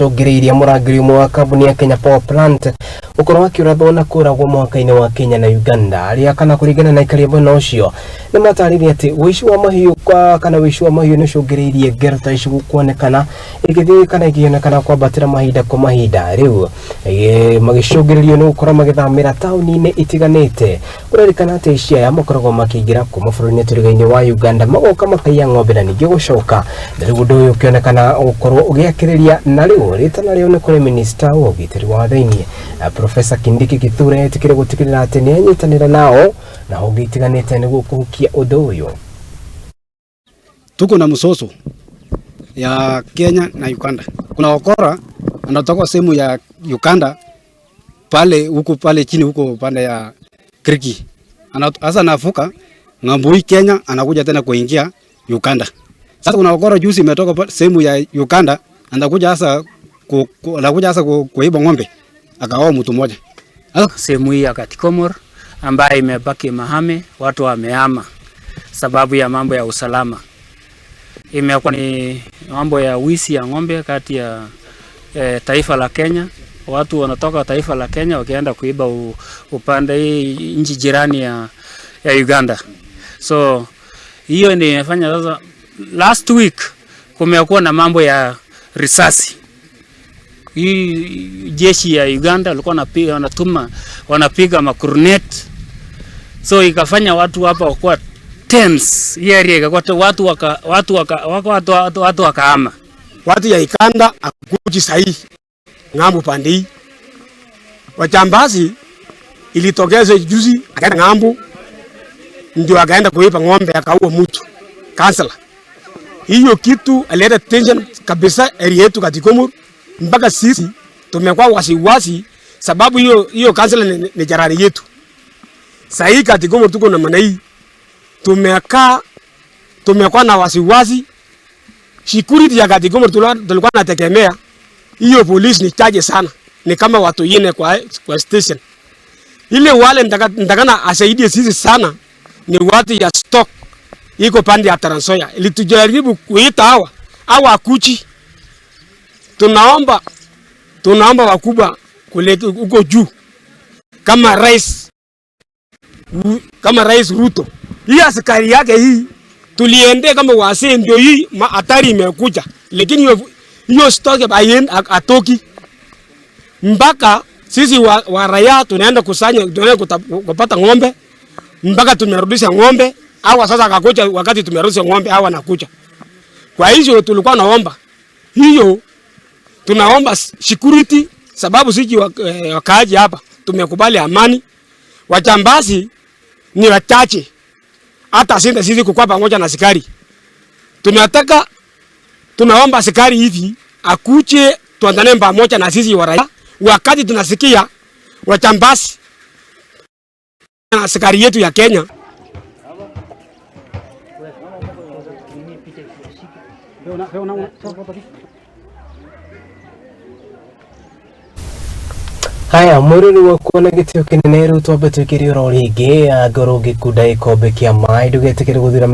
Cũngĩrĩirie mũrangĩri ũmwe wa kambuni ya Kenya Power Plant gũkorwo akĩũrathwo na kũragwo mũhaka-inĩ wa Kenya na Uganda. Arĩa kana kũringana na aikari a mwena ũcio nĩ matarĩirie atĩ ũici wa mahiũ kwa kana ũici wa mahiũ nĩ ũcũngĩrĩirie ngero ta ici kuonekana igĩthiĩ kana ikĩonekana kwambatĩra mahinda kwa mahinda. Rĩu magĩcũngĩrĩrio nĩ gũkorwo magĩthamĩra taũni-inĩ itiganĩte. Kũrerĩkana atĩ aici aya makoragwo makĩingĩra kuma bũrũri-inĩ tũriga-inĩ wa Uganda, magoka makaiya ng'ombe na ningĩ gũcoka, na rĩu ũndũ ũyũ ũkĩonekana gũkorwo ũgĩakĩrĩria. Na rĩu rĩtana rĩo nĩ kũrĩ minista wa ũgitĩri wa thĩinĩ, Professor Kindiki Kithure, etĩkĩre gũtigĩrĩra atĩ nĩ anyitanĩra nao na honge itiganĩte nĩguo kũhukia ũndũ ũyũ. Tuko na mzozo ya Kenya na Uganda. Kuna wakora anatoka sehemu ya Uganda pale huko pale chini huko pande ya Kiriki. Sasa anavuka ng'ambo hii Kenya, anakuja tena kuingia Uganda. Sasa kuna wakora juzi imetoka sehemu ya Uganda, anakuja sasa kuiba ng'ombe, akaoa mtu mmoja. Sehemu hii ya Kathikomor ambayo imebaki mahame, watu wamehama sababu ya mambo ya usalama. Imekuwa ni mambo ya wizi ya ng'ombe kati ya taifa la Kenya. Watu wanatoka taifa la Kenya wakienda kuiba upande hii nchi jirani ya Uganda. So hiyo ndio imefanya sasa last week kumekuwa na mambo ya risasi. Hii jeshi ya Uganda walikuwa wanapiga, wanatuma, wanapiga makurnet, so ikafanya watu hapa wakuwa tense. Hii area ikakuwa watu wakahama. Watu ya Uganda akuji sahihi ng'ambo pande hii. Wajambazi ilitokeza juzi, akaenda ng'ambo ndio akaenda kuiba ng'ombe, akaua mtu kansela. Hiyo kitu alileta tension kabisa area yetu Kathikomor, mpaka sisi tumekuwa wasiwasi sababu hiyo kansela ni jirani yetu. Sasa hii Kathikomor tuko na maana hii, tumekaa tumekuwa na wasiwasi. Security ya Kathikomor tulikuwa tunategemea hiyo polisi ni chache sana, ni kama watu ine kwa station. Ile wale nitakana asaidie sisi sana ni watu ya stock iko pande ya Trans Nzoia. Ilitujaribu kuita hawa kuchi. Tunaomba wakubwa kule huko juu kama Rais Ruto. Hii askari yake hii tuliende kama wase ndio hii hatari imekuja. Lakini hiyo stock ya atoki mpaka sisi wa raia tunaenda kusanya, tunaenda kupata ng'ombe mpaka tumerudisha ng'ombe. Hawa sasa akakuja wakati tumerudisha ng'ombe, hawa wanakuja. Kwa hiyo tulikuwa naomba hiyo, tunaomba security sababu sisi wakaaji hapa tumekubali amani. Wajambazi ni wachache, hata sisi kukua pamoja na askari. Tunaomba askari hivi akuje tuandane pamoja na sisi wa raia wakati tunasikia wajambazi na askari yetu ya Kenya. Haya, mwiruri wakwa na gĩtĩo kĩnene, rĩu twambe twĩkĩre oro rĩngĩ, angorwo ũngĩkunda gĩkombe kĩa maĩ ndũgetĩkĩre gũthira.